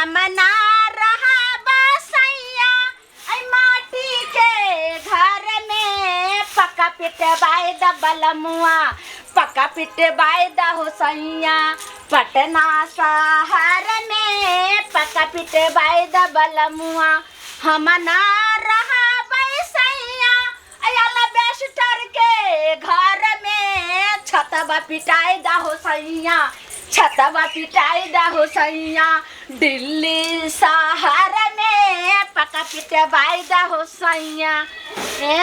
हम ना रहब सैया ऐ माटी के घर में पक्का पिटवाए द बलमुआ पक्का पिटवाए द हो सैया पटना शहर में पक्का पिटवाए द बलमुआ हम ना रहब सैया अयाला बेस्टर के घर में छतवा पिटाए दा हो सैया छतवा पिटाए दा हो सैया दिल्ली शहर में पका पिटवाए दा हो सैया। ए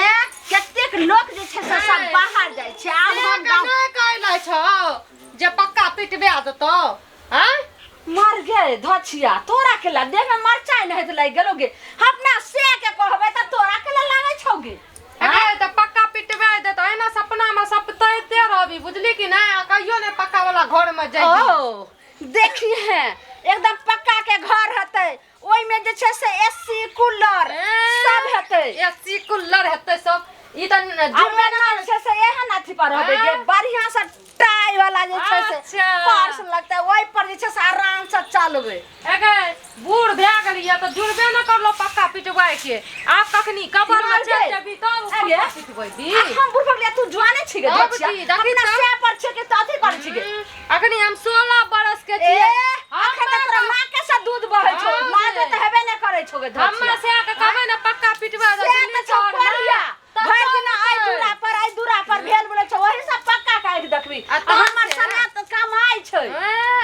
कतेक लोक जे छै से सब बाहर जाइ छै आब हम गाँव केना कहले छौ जे पक्का पिटबे देतौ आँय? मर गे धछिया तोरा के ला देह में मरचाई नहीं तो लाग गेलो गे अपना से के कहबे त तोरा के ला लागै छौ गे। अरे त पक्का पिटबे देतौ एना सपना में सपतैते रहबी बुझली कि नहीं आ कहियो नहीं पक्का वाला घर में जाइबी। ओ देखी है एकदम पक्का के घर हेतै ओइ में जे छै से एसी कूलर सब हेतै। एसी कूलर हेतै सब ई त जुमे ना छै से एहन अथी पर रहबै जे बढ़िया से टाई वाला जे छै से अच्छा। पर्स लगतै ओइ पर जे छै से आराम से चलबै। एगे बूढ़ भए गेलियै तऽ जुड़बे न करलो पक्का पिटबै के आब कखनी कबर में चलि जेबी तब अगे। पक्का पिटबै आ हम बूढ़ भऽ गेलियै तू जुआने छी गे तब धछिया। की, देखी अपना तऽ। से पर छै के तऽ अथी करै छी गे। अखनी हम 16 बरस के ए छियै। अखन तऽ तोरा माँ के से दूध बहै छौ हाँ लाज गे। तऽ हेबे नहि करै छौ गे धछिया। हम्मा से के कहबै ने पक्का पिटबै से तऽ छौ कोरिया भरि दिन आइ दूरा पर आइ दूरा पर भेल बोलै छौ ओही सब पक्का काटि देखबी आ आ तोहर हमर से? समय तऽ कमाइ छै।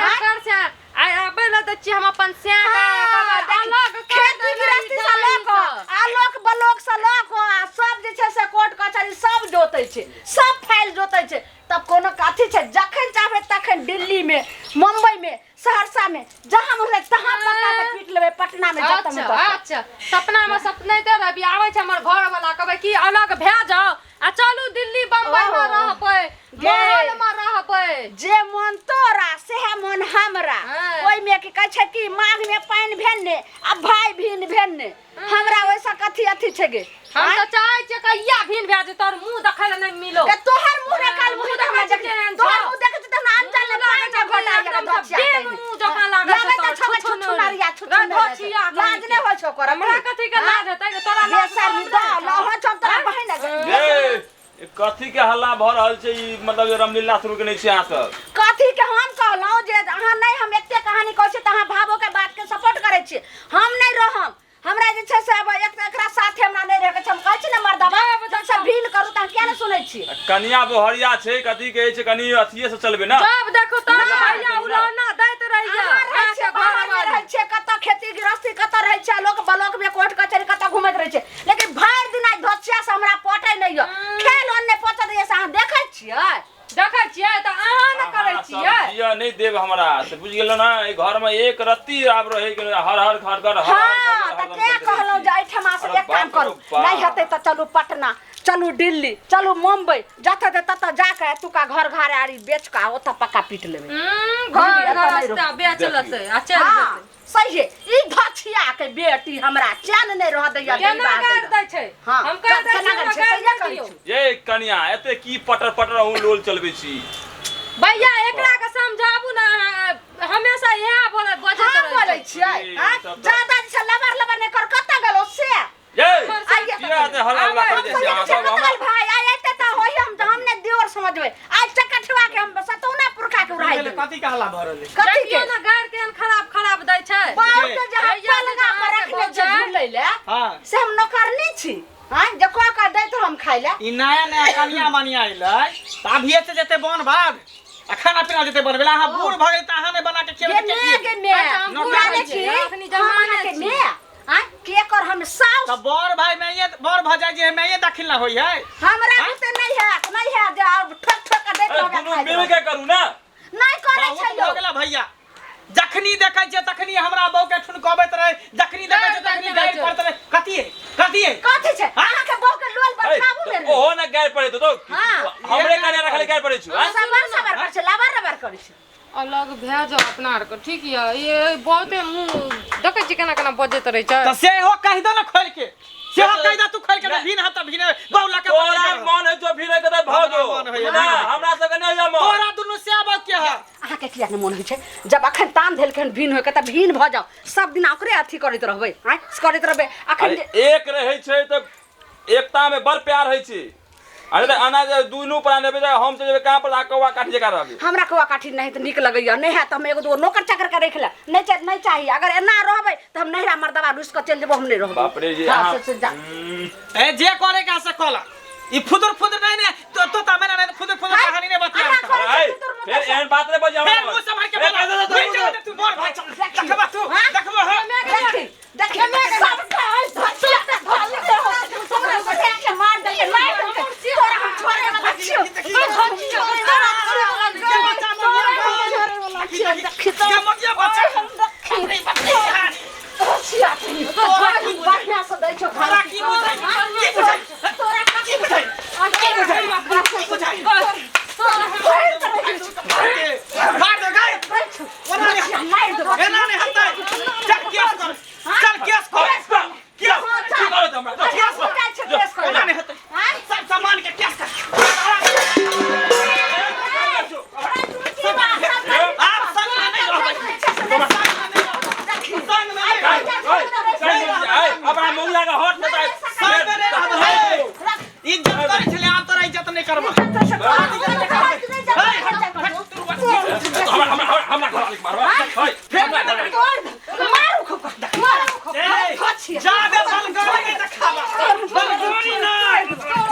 एकर से आइ आबै लए दै छियै हम अपन से हाँ, देख, अलग कर खेती देबै गृहस्थी से लऽ कऽ आ लोक बलोक से लऽ कऽ आ सब जे छै से कोर्ट कचहरी सब जोतै छै सब फाइल जोतै छै तब कोनो अथी छै जखन चाहबै तखन दिल्ली में मुंबई में सहरसा में जहाँ मन होतै तहाँ पक्का के पीट लेबै पटना में जतऽ मन अच्छा ततऽ। अच्छा सपना में सपनैते रहबी आबै छै हमर घर वाला कहबै कि अलग भए जाओ आ चलू दिल्ली बम्बई में ओहो। रहबै गे। महल में रहबै। जे मन तोरा सेहे मन हमरा। हाँ। ओहिमे की कहै छै कि माघ में पानि भेल ने आ भाय भिन भेल ने हमरा ओहिसँ कथी अथी छै गे। हम तऽ चाहै छियै कहिया भिन भए जेतै तोहर मुँह देखै लए नहि मिलो। के तोहर मुँह रे काल मुँह मुँह हमरा देखै देख छियै केहन तोहर छौ। मुँह देखै छियै तऽ हमरा अंचल ने मुँह पानि लागै के घोटा एकदम गेल से धछिया बेंग तैमे। मुँह जकाँ लागै छौ लागै तऽ तोहर, छौ गे छुछुनर। छुछुनरिया, छुछुनरिया। धछिया लाज नहि होइ छौ करऽ हमरा कथी के लाज हेतै गे, तोरा लाज बेशर्मी शरम दऽ नहि छौ? लहऽ छौ तोरा बहिन गे, ई कथी के हल्ला भऽ रहल छै ई मतलब जे रामलीला शुरू केने छी अहाँ सब? कथी के हम कहलहुँ जे अहाँ नहि हम एते कहानी कहै छी तऽ अहाँ भावो के बात के सपोर्ट करै छी हम नहि रहम हमरा जे छै से आब एक एकरा साथे हमरा नहि रहै के छै हम कहै छी ने मर्दबा जायब जब से भील करू तऽ अहाँ किया नहि सुनै छी? कनिया बोहरिया छै कथी कहै छै कनि अथिये से चलबै ने। जब देखू तब नहि, भैया नहि। उलहना दैत रहैया। अहाँ रहै छियै, अहाँके बाहर मे घरवाली। रहै छियै, कतऽ खेती गृहस्थी कतऽ रहै छियै, लोक ब्लॉक मे कोर्ट कचहरी कतऽ घुमैत रहै छियै लेकिन भरि दिन आइ धोचिया से हमरा पटै नहि यऽ खेल ओन्ने पचत यऽ से अहाँ देखै छियै? देखै छियै तऽ अहाँ ने करै अहाँ सब छियै। जियऽ नहि देब हमरा से बुझि गेलहुँ ने एहि घरमे एक रत्ती आब रहै के नहि, हर हर घर घर हर हर हाँ, घर तऽ हरदम तें करैत रहै कहलहुँ छी। जे एहिठमा से अरे एक काम बाप रे करू बाप। नहि हेतै तऽ चलू पटना चलू दिल्ली चलू मुंबई जतऽ जे ततऽ जाके एतुका घर घर आरी बेच कऽ ओतऽ पक्का पीट लेबै। घर बुझलियै, एतऽ नहि रास्ता बेच देखियौ। लेतै आ चलि हाँ, जेतै। सही है ई धछिया के बेटी हमरा चैन नहीं रह दैया केना गारि दै छै? हाँ, हम कहि दै केना छियै, गारि छै? हमरा सहिए गारि कहै दियौ। छी। ये कनिया एते की पटर पटर अहूँ लोल चलबै छी? भैया एकरा के समझाबू ना अहाँ, हमेशा इएह बोलै बजैत हम रहै बोलै छै। छियै, ई हाँ? सब तऽ- जादा जे छै लबर लबर नहि कर कतऽ गेलो से? ये आइए किया एते हल्ला उल्ला करै जाइ छी अहाँ हम सब? हमरा भाई आइ एते तऽ होई हम तऽ हम नहि दियोर समझबै आइ चकठवा के हम सतौना पुरखा के उड़ाइ देबै। कथी के हल्ला भऽ रहल है? कथी के? देखियौ ने गारि केहन खराब खराब दै छै। बाप के जे हम भैया जे पलंगा पर अहाँके रखने छै भौजाइ। झूलै ले हाँ। से हम नौकरनी छी हाँ जे कऽ कऽ दैत हम खाइ ले। ई नया नया कनिया मनिया अयलै तऽ अभिये से जेतै बन भाग आ खाना पीना जेतै बनबै लए। अहाँ बूढ़ भऽ गेल तऽ अहाँ नहि बना के गे खेबै तऽ मे के गे मे अच्छा, हम बूढ़ जानै भऽ छी छियै, अखनी हम जमाने अहाँके छी। मे आँय के कर हम साउस तऽ बड़ भाई में ये बड़ भौजाई जे है में ये दखिल ना होई है। हमरा बुते नहीं है नहीं है जे आब ठोक ठोक के दैत अरे रहबै दुनू खाइत मिल रहबै। के करू ना। नहीं करै बहुत छै भऽ यौ। गेला भैया जखनी देखै छियै तखनी हमरा बहू के ठुनकबैत रहै जखनी देखै छियै तखनी गारि पड़ैत रहै। कथी है कथी है कथी छै अहाँ के बहू के लोल ए, बरसाबू ने तऽ ओहो ने गारि पड़ैत होतौ। हाँ। हमरे कनिया रखले गारि पड़ै छौ आँय? सबर सबर करै छै लबर लबर करै छै। अलग भए जाओ अपना आरके ठीक यऽ। ये बहुते मुँह देखै छियै केना केना बजैत रहै छै। तऽ सेहो कहि दो ने खोलि के सेहो कहि दो तू खोलि के नहि। भिन हत भिन बहू लऽ के तोरा बजैत रहौ। मन होइ छौ भिनै के तऽ भऽ हमरा जो। मन होइए ना भिनै के। हमरा सबके नहि होइए मन। तोरा दुनू से आबऽ के है। अहाँके किया नहि मोन होइ छै जब अखन तान धेलखिन भिन होइके तऽ भिन भऽ जाउ सब दिन ओकरे अथी करैत रहबै आँय करैत रहबै अखन अरे जे एक रहै छै तऽ एकता में बड़ प्यार होइ छै। अरे तऽ एना जे दुनू प्राण रहबै तऽ हम चलि जेबै कहाँ पर आ कौआ काठी जकाँ रहबै। हमरा कौआ काठी नहि तऽ नीक लगैया नहि हैत तऽ हम एगो दूगो नौकर चाकर के राखि लेब नहि चाही नहि चाही अगर एना रहबै तऽ हम नैहरा मर्दबा रुसि कऽ चलि जेबो हम नहि रहबै। बाप रे जे हाँ, अहाँ से से जा। ए जे करे का से कला ई फुदुर फुदुर नहीं नहीं तो तो तमें ना फुदुर फुदुर हाय, कहानी नहीं बतिया अहाँ करै अरे, छी फुदुर मुदुर फेर से। एहन बात नहि बजियौ फेर हमरा मुंह संभाल के ए, बोला दे, दे, दे, नहीं दे, चल तू बोल भाई चल देखबा तू देखबा हो देखी देखी सबटा ओइ धसिया के धल के हो तोरा बचा के मार देलकै मार देलकै तोरा हम छोड़े वाला छियौ तोरा हम छोड़े वाला छियौ देखी तो ये मगिया बच्चा देखी धसिया के बढ़िया से दै छौ तोरा की बुझाई की बुझाई तोरा की बुझाई की बुझाई की बुझाई मार दे गाय ओना नहीं मार देबो एना नहीं हटतै चल केस कर चल केस कर केस की करत हमरा केस कर जाइ छै केस करै ओना नहीं हटतै सब सामान के केस कर आप संग में नहीं रहबै संग में नहीं रहबै अपना मौला के हट बताए संग में नहीं रहबै इज्जत करै छलै आब तोरा इज्जत नहीं करबै हमरा हमरा हमरा घर वाली मारबा है हमरा घर वाली जादे बलगोरी नहीं तऽ खाबा बलगोरी नहीं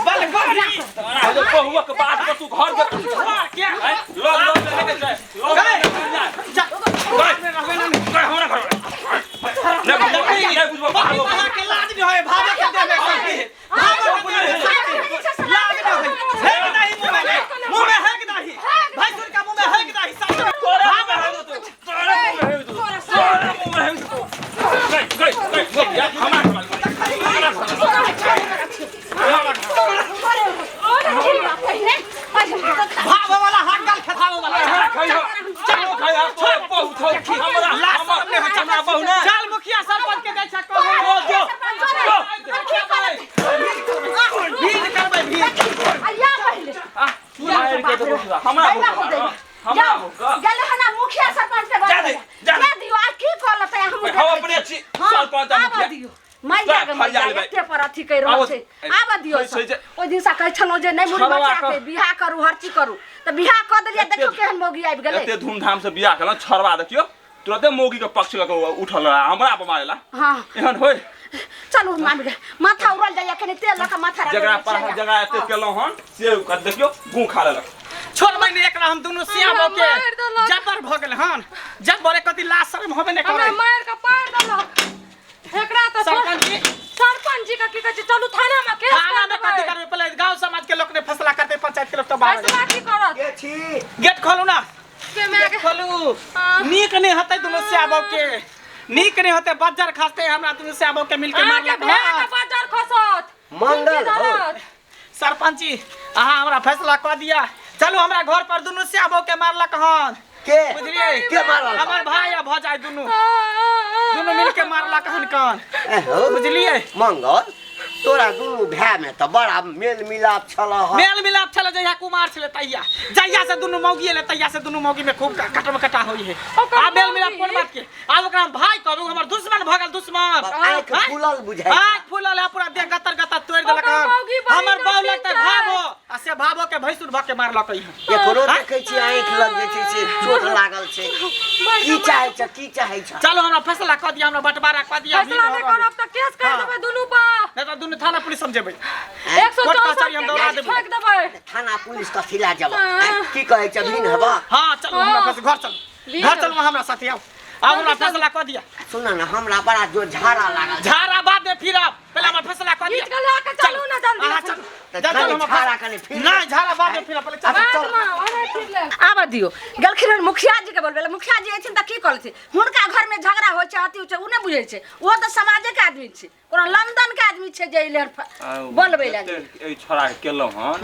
बलगोरी तोरा हो बहुआ के बात पर तू घर के मार के है लोग लोग लेके जाए लोग लेके जाए जा घर में रहबै ना गए हमरा घर नहीं नहीं बुझबो बकरी बहा के लाज नहीं होय भावे के देह में करती है भावे के देह में करती है लाज नहीं होय हेक दाही मुंह में मुंह में हेक दाही भाई सुन का मुंह में हेक दाही सब तोरा मुंह में हेक तू तोरा मुंह में हेक तू तोरा मुंह में हेक तू गए गए गए यार हमरा घर वाली हमरा घर भावे वाला हाथ गाल खेतावे वाला हां खाई हो चलो खाई हो तोरा बहुत हो हमरा लाज शरम नहीं होय हमरा बहु ना चल मुखिया सरपंच के जाइ छै कहो जो जो भीड़ करबै भीड़ मार के तो हमरा बहु हमरा बहु गेल हन मुखिया सरपंच के जा दे, जा दे। जा दियो आ की कहलतै हम हम अपने छी सरपंच आ मुखिया। दियो मैया के जा, मैया फरियाल भाई। एते पर अथी कहि रहल आबो- छै आबऽ दियो छै, छै, सब। ओहि दिन से कहै छलहुँ जे नहि मुड़ी छलवा बचा के कऽ। बियाह करू हर चीज करू तऽ बियाह कऽ देलियै एते- देखियौ केहन मौगी आबि गेलै एते धूमधाम से बियाह केलहुँ छड़वा देखियौ तुरते मौगी के पक्ष लऽ कऽ उठल रहा हमरा पर मारेला हाँ एहन होय चलू मामी के माथा उड़ल जाइए कनि तेल लऽ कऽ माथा रगड़ि जकरा दै पर छियै। जकरा एते केलहुँ हन से ओकर देखियौ गूँ खा लेलक छोड़ बहिनी एकरा हम दुनू सिया हमरा भऽ के मारि देलक। जबर भऽ गेल हन जबर कथी लाज शरम होबे नहि हमरा करै मारि के पारि देलक एकरा तऽ सरपंच जी सरपंच जी के की कहै छै चलू थाना में केस थाना कर में कथी देबै करबै पहिले गांव समाज के लोक ने फैसला करतै पंचायत के लोक तो बाहर फैसला की करत के छी गेट खोलू ना के माय गेट के खोलू हाँ। नीक नहि होतै दुनू सियाबो के नीक नहि होतै बज्जर खसतै हमरा दुनू सियाबो के मिलके अहाँके मारलक भाय हन। के बाजार खसत मंगल कुंजी हो। धरत। सरपंच जी अहाँ हमरा फैसला कऽ दिया चलू हमरा घर पर दुनू सियाबो के मारलक हन के बुझलियै के मारल हमर भाई आ भौजाई दुनू आ, आ, आ, दुनू मिलके मारलक हन कान ए हो बुझलियै मंगल तोरा दुनू भाय में तऽ बड़ा मेल मिलाप छल हन। मेल मिलाप छलै जहिया कुमार छलै तहिया जहिया से दुनू मौगी एलै तहिया से दुनू मौगी में खूब कटम कटा होइ है ओकर आ मेल मिलाप मौगी? कोन बात के आब ओकरा हम भाई कहबै उ हमर दुश्मन भऽ गेल दुश्मन आँखि आँय? फूलल बुझाइ आँखि फूलल है पूरा देह गतर गतर तोड़ि देलक ओकर हन मौगी बड़ी हमर बाउ नटीन लगतै छै। भाबो आ से भाबो के भैंसुर भऽ के मारलक हन एकरो आँय? देखै छी आँखि लग जे छै से चोट लागल छै की चाहै छ की चाहै छ चलो हमरा फैसला कऽ दिअ हमरा बंटवारा कऽ दिअ फैसला नहि करब तऽ केस कर हाँ। देबै दुनू पर नहि तऽ दुनू थाना पुलिस हम जेबै एक सौ कोर्ट चौसठ कचहरी हम के दौड़ा केस देबै। ठोकि देबै थाना पुलिस कथी ला जब हाँ। की कहै छ भिन हेबा हाँ चलू हमरा हाँ। फैसला घर चलू भिन घर हेबै। चलू हमरा साथे आउ आउ हमरा फैसला कऽ दिअ सुन न हमरा बड़ा जो झाड़ा लागल छै। झाड़ा बाद में फिर आब पहले हमर फैसला कऽ दिअ घीच के लऽ के चलू ने जल्दी। अहाँ चलू तऽ चल कनि हमर झाड़ा कनि फिर नहि झाड़ा बाद में फिर पहिले चलू अच्छा, बाद चल। में ओना फिर लेब। आबऽ दियौ गेलखिन हन मुखिया जी के बोलबै लए मुखिया जी अयथिन तऽ की कहलथिन हुनका घर में झगड़ा होइ छै अथी छै ओ नहि बुझै छै ओ तऽ समाजे के आदमी छै कोनो लंदन के आदमी छै जे एलै हन बोलबै लए एहि छोड़ा के केलहुँ हन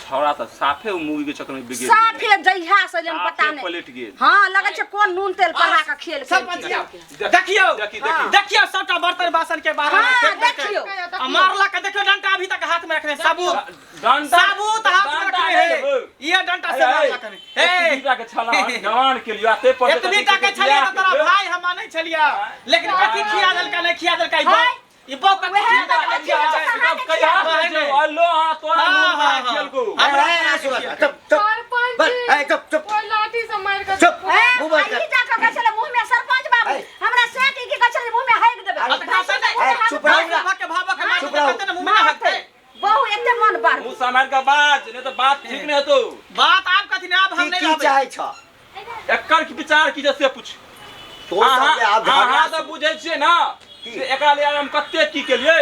छोड़ा तऽ साफे ओ मूवी के चक्कर में बिगड़ गेल साफे जहिया से एलै हन पता साफे नहि पलटि गेल हँ लगै छै कोन नून तेल पढ़ा के खेल सरपंच देखियौ देखी देखी देखियौ सबटा बर्तन बासन के बाहर हाँ, फेंक देलकै। देखियौ। आ मारला के देखियौ डंटा अभी तक हाथ में रखने साबुत डंटा साबुत हाथ में डंटा रखने है नहीं हो। ये डंटा से मारला कने ए ए के छला जवान के लियो ते पर एतबी टा के छलियै तऽ तोरा भाई हम मानै छलियै लेकिन कथी खिया देलका नहि खिया देलका ई है? बौ ई बौ कथी वएह खिया तऽ देलका कथी खिया देलका? अल्लो हां तोरा हाँ, मुंह हाँ, में हाँ। खेल को हमरा ए, ए, सुन, चुप चुप सरपंच बस, ए, चुप चुप ओहि लाठी से मारि कऽ चुप ए, मुँह बंद आ कर। ई जा कऽ कहै छलै मुँह में सरपंच बाबू ए। हमरा से की की कहै छलै मुँह में हाइक देबै अरे, भाई साहब, मुँह में ए, हाक चुप रहू देबै। ना। भाग के भाबा के मार चुप रहू। देतै ने मुंह में हकतै बहु एते मन बार मुंह संभाल के बाज नहीं तो बात ठीक नहीं हेतो बात आब कथी ने आब हम की नहीं की रहबै चाहै छ एकर की विचार की जे से पूछ तो सब जे आब अहाँ झगड़ा तऽ बुझै छियै ना की? से एकरा लिए हम कते की केलियै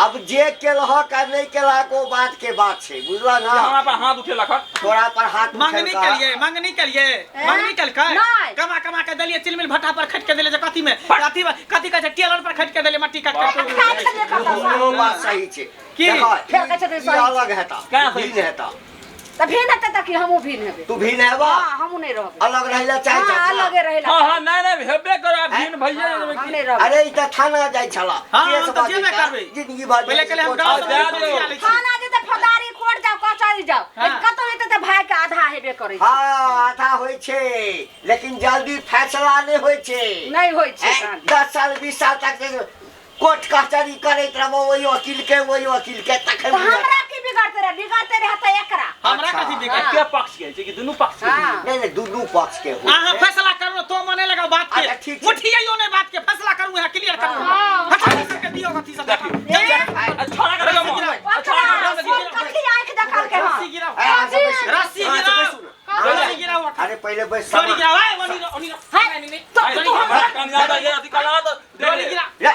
अब जे केलहक आ नहि केलहक ओ बात के बात छै बुझला जे ना हमरा पर हाथ उठेलक हन तोरा पर हाथ मंगनी उठेलका। केलिए मंगनी केलिए मंगनी केलकै नहि। कमा कमा के देलिए चिलमिल भट्टा पर खट के देलिए जे कथी में कथी कथी कहै छै टेलर पर खट के देलिए मट्टी काट बाप के खाइ छलियै कतऽ सँ? ओ बात सही छै की? देखऽ, फेर कहै छथिन ई सही छै। अलग हेता केना सही भिन्न हेता तऽ भिन्न हेतै तऽ की हमहूँ भिन्न हेबै तू भिन्न हेबा हँ हमहूँ नहि रहबै अलग रहै लए चाहै हँ छह अलगे रहै हँ लए हँ नहि नहि हेबे करो आब भिन्न भइए हँ, जेबै हम की। नहि रहबै अरे ई तऽ थाना जाइ छला हँ, केस हम तऽ बाजै जेबे छला, करबै। जिंदगी भर पहिले कहले हम कोर्ट गाँव जा से दियौ। लै छी थाना जेतै फौजदारी कोर्ट जाउ कचहरी जाउ हँ। कतौ जेतै तऽ भाय के आधा हेबे करै छै हँ आधा होइ छै लेकिन जल्दी फैसला नहि होइ छै नहि होइ छै ऐं, तहन। 10 साल 20 साल तक जे कोर्ट कचहरी करैत रहबो ओहि वकील के ओहि वकील के तखन तऽ हमरा की बिगड़ते रहे बिगड़ते रहे तऽ एकरा हमरा अच्छा। कथी बिगड़ एके पक्ष के छै कि दुनू पक्ष के हँ। नहीं नहीं दुनू पक्ष के होइ अहाँ छै। फैसला करू तो मने लगा बात के अच्छा, ठीक छै। मुठियाइयो नहि बात के फैसला करू यहाँ क्लियर करू हाँ। हटा के दियौ अथी सब देखियौ। ए, आ छोड़ा के लगा रस्सी आ छोड़ा के ओकरा लगा सब कथी आँखि देखलकै हँ रस्सी गिराओ ऐं, अहाँ सब बैसू। रस्सी अहाँ सब गिराओ बैसू ना। रस्सी गिराओ अरे पहिले बैस डोरी गिराओ ए ओनी ओनी है, नहीं नहीं तो तू हमरा कनिया दा ये अथी कला तो डोरी गिरा ले,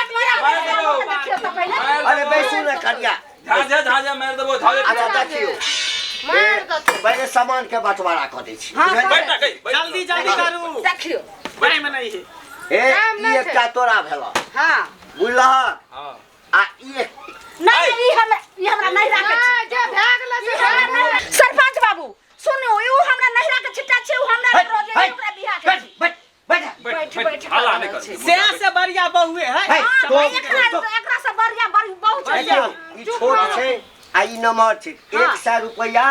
देखियौ तऽ पहिले अरे बैसू ना कनिया झाझे झाझे मारि देबो झाझे अच्छा देखियौ मारि देतौ। पहिले सामान के बंटवारा कऽ दै छी हाँ, बुझलियै? बैठ ना गई बैठ जल्दी जल्दी करू देखियौ टाइम नहीं है ए टाइम ई नहि छै। एकटा तोरा भेल हँ बुझलहक हां आ ई एक नहि नहि, ई हमरा ई हमरा नहीं राखै छी नहि, जे भए गेलै से ई हमरा भए नहीं राखै- सरपंच बाबू सुनू ई उ हमरा नहीं राखै छिट्टा छै उ हमरा बैठ, रोजे बैठ, ओकरा बियाह के बैठ बैठ बैठ बैठ बैठ हल्ला नहीं कर से से बढ़िया बहुए है है, हाँ, तो- एकरा तो- एकरा से बढ़िया बड़ी बहुत छै देखियौ ई छोट छै आ ई नमहर छै 100 रुपैआ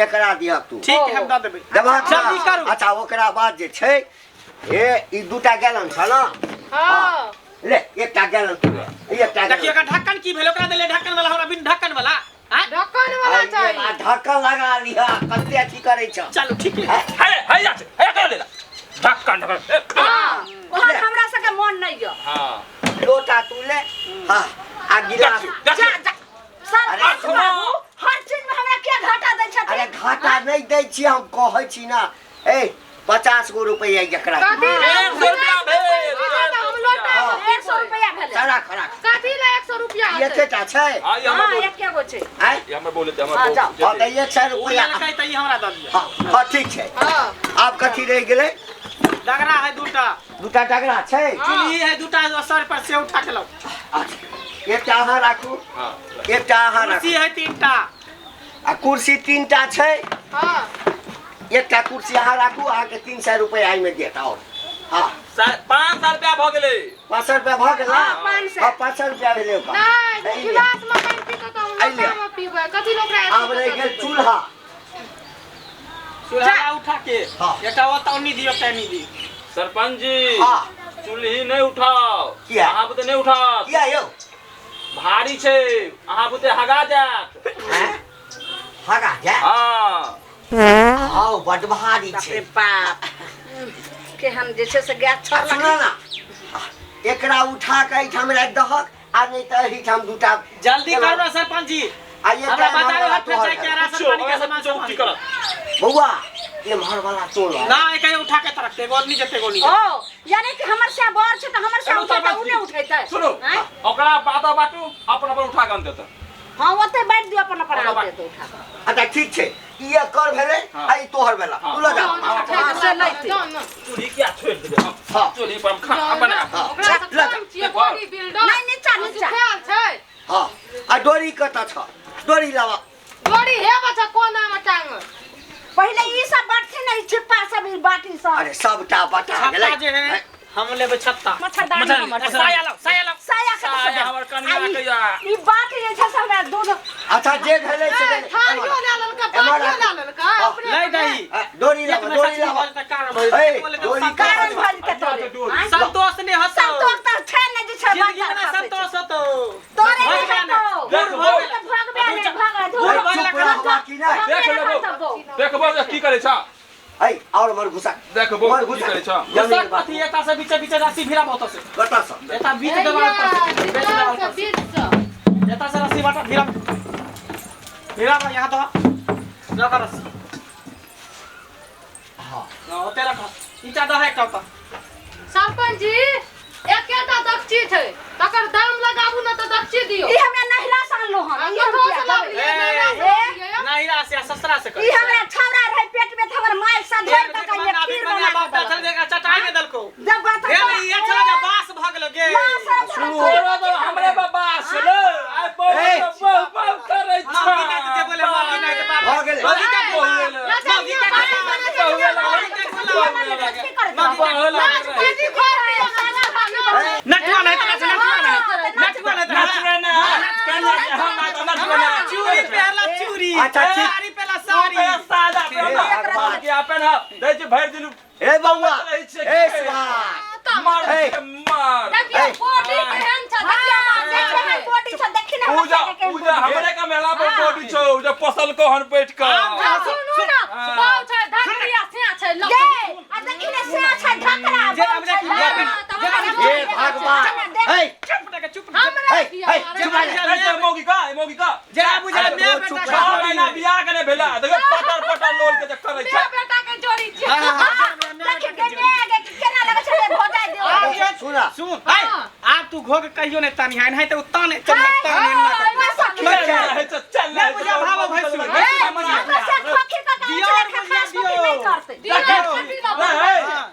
एकरा दिहक तू ठीक है हम दऽ देबै देबहक ना? जल्दी करू। अच्छा ओकरा बाद जे छै ए ई दूटा गैलन छ ना हाँ ले एकटा गैलन तू ले, एकटा देखियौ गैलन ओकरा ढक्कन की भेल ओकरा देले ढक्कन वाला हमरा बिन ढक्कन वाला आँय? ढक्कन वाला आ, चाही आ ढक्कन लगा लिह कते अथी करै छ चलू ठीक है हे हे जा हे कर ले ढक्कन ढक्कन हाँ ओहन हमरा सबके मन नहीं यऽ हां लोटा तू ले हाँ आ गिलास जा जा सरपंच अरे, बाबू हर चीज में हमरा के घाटा दै छथिन अरे घाटा नहीं दै छी हम कहै छी ना ए 50 गो रुपैआ एकरा कथी दे। ला 100 रुपया भेल। हम लोटा हाँ। 100 रुपया भेलै राख राख कथी ला 100 रुपया ई एकेटा छै हां ई हाँ हमर एके गो छै आँय ई हमर बोले हमर हाँ, जाओ। हाँ तऽ 100 ओ रुपैआ लेलकै तऽ ई हमरा दऽ दिअ हाँ हाँ ठीक छै हाँ आब कथी रहि गेलै डगरा है दूटा दूटा डगरा छै चुल्ही है दूटा सर पर से उठा के लाओ अच्छा एकटा अहाँ राखू हां एकटा अहाँ राखू कुर्सी है तीनटा आ कुर्सी तीनटा छै हाँ एकटा कुर्सी अहाँ राखू अहाँके 300 रुपैआ एहिमे देत आओर हाँ 500 रुपया भऽ गेलै 500 रुपैआ भऽ गेल हाँ, 500। हाँ 500 रुपैआ भेलै ओकर नहीं एहि ले। गिलास में पानि पीतौ तऽ हम एहि ले। लोटा में पीबै कथी ला ओकरा आब रहि गेल चूल्हा चूल्हा उठा के हाँ। एकटा ओतऽ ओन्नी दियौ एकटा एन्नी दियौ सरपंच जी हाँ चूल्ही नहीं उठाओ किया? अहाँ बुते नहीं उठाओ किया यौ भारी छै अहाँ बुते हगा जायत हैं? हगा जाय हाँ हाँ बड भारी बाप रे छै बाप केहन जे छै से गैस आ छोड़लक सुनऽ ना एकरा उठा के एहिठाम राखि दहक आ नहि तऽ एहिठाम दूटा जल्दी करू ना सरपंच जी आ एकटा हमरा बाजार एम्हर हाट वाला जाय के तोहर राशन पूछो पानी के ओकरा से सामान पूछो सब की करत बौआ एम्हर वाला तों लऽ ना एक उठा के तरफ एगो आदमी जते गोली ओ यानी कि हमर से बड़ छै तऽ हमर से चलू उठेतै सरपंच उ जी। नहि उठेतै सुनू आँय? ओकरा बात बाटू अपन अपन उठा के अनतै तऽ हां ओते बैठ दियो अपन अपन आते तो उठा अच्छा ठीक छै ई एकर भेलै आ ई तोहर भेला तू लऽ जा हां से लैते चूल्ही किया छोड़ि देबै हम हां चूल्ही पर हम खाना बना ओकरा से कम छियै बॉडी बिल्डर नहीं नीचा नीचा सुखायल छै हां आ डोरी कतऽ छ डोरी लावा डोरी हे बच्चा कोना में टांगल पहिले ई सब बाटथिन ने ई छिप्पा सब ई बाटी सब अरे सबटा बटा गेलै छत्ता जे है हम लेबै छत्ता मच्छरदानी हमर साया लाओ साया लाओ साया के साया हमर कनिया के या ई बाटी जे छै से हमरा दूध अच्छा जे भेलै से भेलै थारियो ले लेलकै बाटियो ले लेलकै अपने लै दही डोरी लावा डोरी लावा कारण ए, डोरी कारण भर के तोरे संतोष ने हतो संतोष तऽ छै ने जे छै जिंदगी में संतोष हतो तोरे नहि हेतौ देख तोरे तऽ भगबे नहि भग दूर भग चुप रहबा कि नहि देख लेबो देखबो जे की करै छ ऐ और मर घुसा देखबो मर की घुसा करै छ जमीन बात कथी एता से बीचे बीचे रस्सी भिड़ा बहुत से कतऽ सँ एता बीच देवाल पर बीच देवाल पर बीच से एता से रस्सी बाटा भिड़ा भिड़ा बा यहाँ तो रख रस्सी हां ओते रख ईटा दह एक तो सरपंच जी एकेटा दक्षी छै तकर दाम लगाबू ने तऽ दक्षी दियौ ई हमरा नहिरा से अनलो हन ई हम कतौ किया से लाबलियै देबै? नहिरा से लाबलियै? नहिरा से ससुरा से ई हमरा छौड़ा रहै पेट में तऽ हमर माय सधेर कऽ कहिये खीर बना कऽ देलक। चटाई में देलको जब बात हे ई अच्छा जे बांस भ गेलो गे सुनू तोरो तो हमरे बाबा सुनो आइ बहुत बहुत बहुत करै छ मौगी नहि तऽ बोले मौगी नहि तऽ बाप भऽ गेलै मौगी के मौगी के बेटी खोल दियौ, नटुआ नहीं तऽ नटुआ नहीं नटुआ नहीं तऽ नचबे ना कनिया के हम नचबे ना चूड़ी पहला चूड़ी अच्छा, ठीक। साड़ी पहला साड़ी सादा पेन के अपन दै छै भरि दिन ए बौआ ए सुभाष मार ए। मार देखियौ बॉडी केहन छै देखियौ मार केहन बॉडी छौ देखी ने पूजा पूजा हमरे का मेला पर बॉडी छौ जे पसल को हन बैठ क सुनू ने बाउ छै धकरिया से छै गे आ देखी ने से छै ढकरा जे हमरे हे भगवान हे चुप रह चुप हमरा हे किया हे मारै चुप रह ए मौगी का ए मौगी का जे बुझा अरे, मैं ओ बेटा चुप के रह। छह महीना बियाह के नहीं भेला देखो पटर पटर लोल के जे करै छै मेरा बेटा के जोड़ी छियै देखी गे ने गे केना लगै छै भोजाइ दियौ सुना सुन हाय आब तू घोग कहियो नहीं तानी हाय नहीं तो ताने चल ताने ना चल है चल नहीं बुझा भावो भाई सुन हमरा से खोखी का काम दियौ छै और बुझा खास खोखी नहीं दियौ। करतै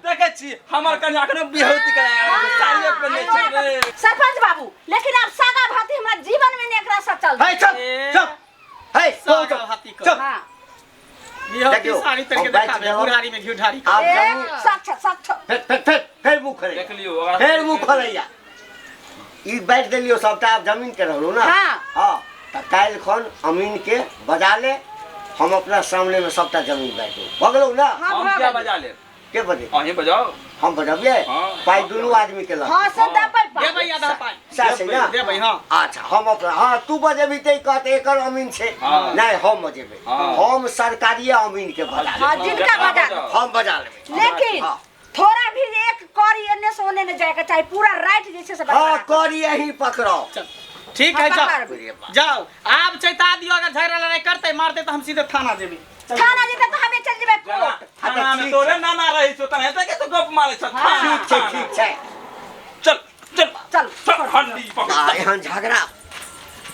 देखै छी हमर कन्या के बिहौती कराया साड़ी पहनने छै रे सरपंच बाबू लेकिन आब सागा भाती हमरा जीवन में नहीं एकरा से चल हे चल चल हे सागा भाती कर। चल हां बिहौती देखियौ, साड़ी पहन के हम बैठ देखा दे गेलहुँ। बुढ़ारी में घी ढारी आब ए जमीन सच सच फेर फेर फेर फेर मुँह खोलैया देख लियौ फेर मुँह खोलैया ई बाँटि देलियौ सबटा आब जमीन के रहलू ना हाँ। हाँ तऽ काल्हि खन अमीन के बजा ले हम अपना सामने में सबटा जमीन बाँटू भऽ गेलौ ना हाँ हम भऽ क्या गेल बजा ले के बजे अहीं बजाओ हम बजबियै हाँ। पाइ दुनू आदमी के लग हां से दबै पा देबै आधा पाइ सएह छै ना देबै हाँ अच्छा हम अपना हाँ तू बजेबी तऽ ई कहत एकर अमीन छै हाँ। नहि हम बजेबै हाँ। हम सरकारिये अमीन के बजा लेबै हां जिनका बजा दो। हम बजा लेबै लेकिन हाँ। थोड़ा भी एक कौड़ी एने से ओने नहीं जाएगा चाहे पूरा राइट जैसे से हाँ करी यही पकड़ो चल ठीक है हाँ, जाओ पकड़। जाओ आब चेता दियो अगर झगड़ा लड़ाई करते मारते तो हम सीधे थाना जेबे थाना जेते तो हमें चल जेबै कोर्ट थाना में ठीक तोरे नाना रहै छौ तने हेतै के तू गप मारै छ ठीक छै ठीक छै चल चल चल चल हंडी पकड़ आ एहन झगड़ा